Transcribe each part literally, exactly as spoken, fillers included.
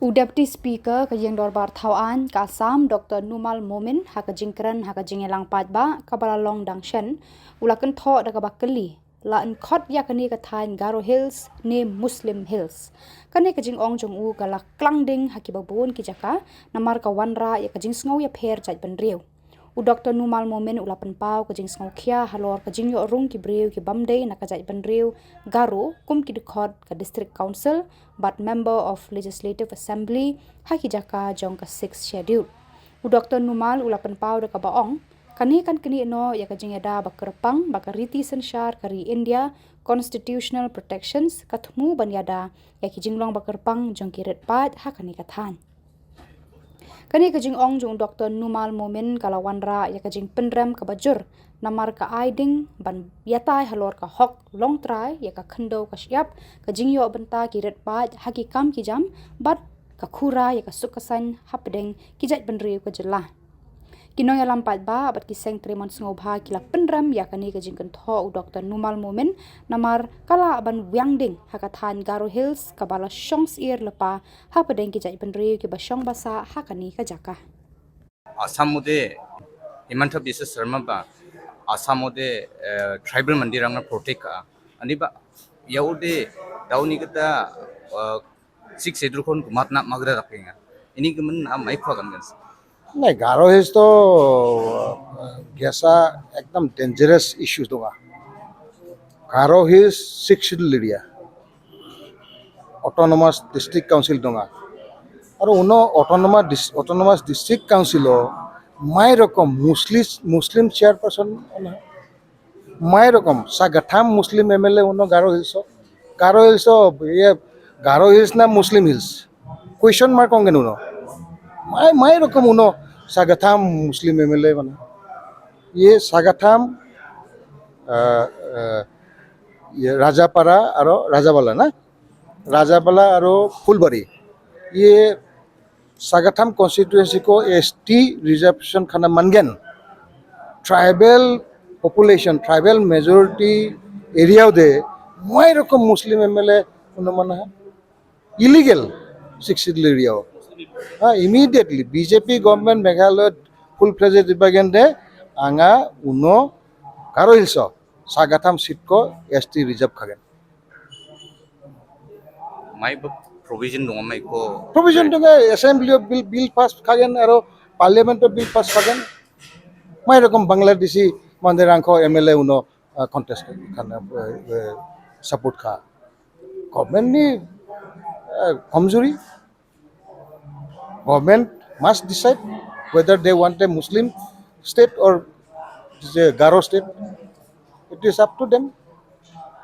U Deputy Speaker ka Ïing Dorbar Thaw Aiñ ka Assam, Doctor Numal Momin, ha ka jingkren ha ka jingïalang paidbah kaba la long dang shen, u la kynthoh da kaba kylli, la yn khot ïa kane ka thaiñ Garo Hills ne Muslim Hills. Kane ka jingong jong u ka la klang ding ha kiba bun ki jaka, namar ka wanrah ïa ka jingsngew ïapher jaitbynriew. U Doctor Numal Momin u la pynpaw ka jingsngewkhia halor ka jingïoh rung ki briew ki bym dei na ka jaitbynriew Garo kum ki dkhot ka District Council bad Member of Legislative Assembly ha ki jaka jong ka Sixth Schedule. U Doctor Numal u la pynpaw da kaba ong, kane kan knieh noh ïa ka jingïada ba kyrpang ba ka riti synshar ka ri India, constitutional protections, ka thmu ban ïada ïa ki jinglong ba kyrpang jong ki rit paid ha kane ka thaiñ. Kane ka jingong jong u Doctor Numal Momin ka la wanrah ïa ka jingpynrem kaba jur, namar ka ai ding ban ïatai halor ka hok longtrai ïa ka khyndew ka shyiap, ka jingïoh bynta ki rit paid ha ki kam ki jam bad ka khura ïa ka suk ka saiñ hapdeng ki jaitbynriew ka jylla. Ki nongïalam paidbah bad ki seng trei mon sngewbha ki la pynrem ïa kane ka jingkynthoh u Doctor Numal Momin, namar ka lah ban wiang ding ha ka thaiñ Garo Hills kaba la shong syier lypa hapdeng ki jaitbynriew kiba shong basa ha kane ka jaka. আসাম মতে হিমন্ত বিশ্ব শৰ্মা বা আসাম মতে ট্ৰাইবেল মন্দিৰ আঙৰ প্ৰটেক্ট কা আনিবা ইয়াউদে দাউনি কটা ছিক্স শ্বিডিউল খন গুমাত না মাগদা ৰাখেঙা। ইনি গমন আ মাইক খোৱা গান গান। Nahi, Garo Hills to gesa ekdom dangerous issues donga. Garo Hills Sixth Schedule area, Autonomous District Council donga. Aro uno Autonomous Dis- Autonomous District Council o mai rokom Muslim Muslim chairperson ona. Mai rokom sagatham Muslim M L A uno Garo Hills o. Garo Hills o ye Garo Hills na Muslim Hills. Question mark ong gen uno. Mai mai rokom uno sagatham Muslim M L A mana. Ye sagatham uh, uh, ye Rajapara aro Rajabala na. Rajabala aro Phulbari. Ye sagatham constituency ko S T reservation khana mangen. Tribal population, tribal majority area de mai rokom Muslim M L A uno mana. Illegal Sixth Schedule area. Ha, immediately B J P government Meghalaya full fledged ibagende anga uno Garo Hills o sagatham seat ko S T reserve khagen. Mai ba provision dong mai ko. Provision dong assembly o bill bill pass khagen aro parliament o bill pass khagen. Mai rokom Bangladeshi mandirang ko M L A uno uh, contest khana uh, uh, support kha. Government ni uh, kamzuri. Government must decide whether they want a Muslim state or a Garo state. It is up to them.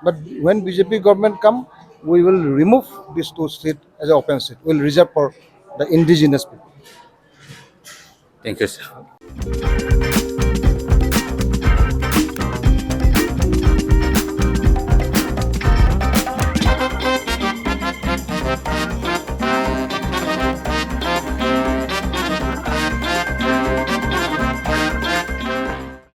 But when B J P government come, we will remove these two seats as an open seat. We will reserve for the indigenous people. Thank you, sir.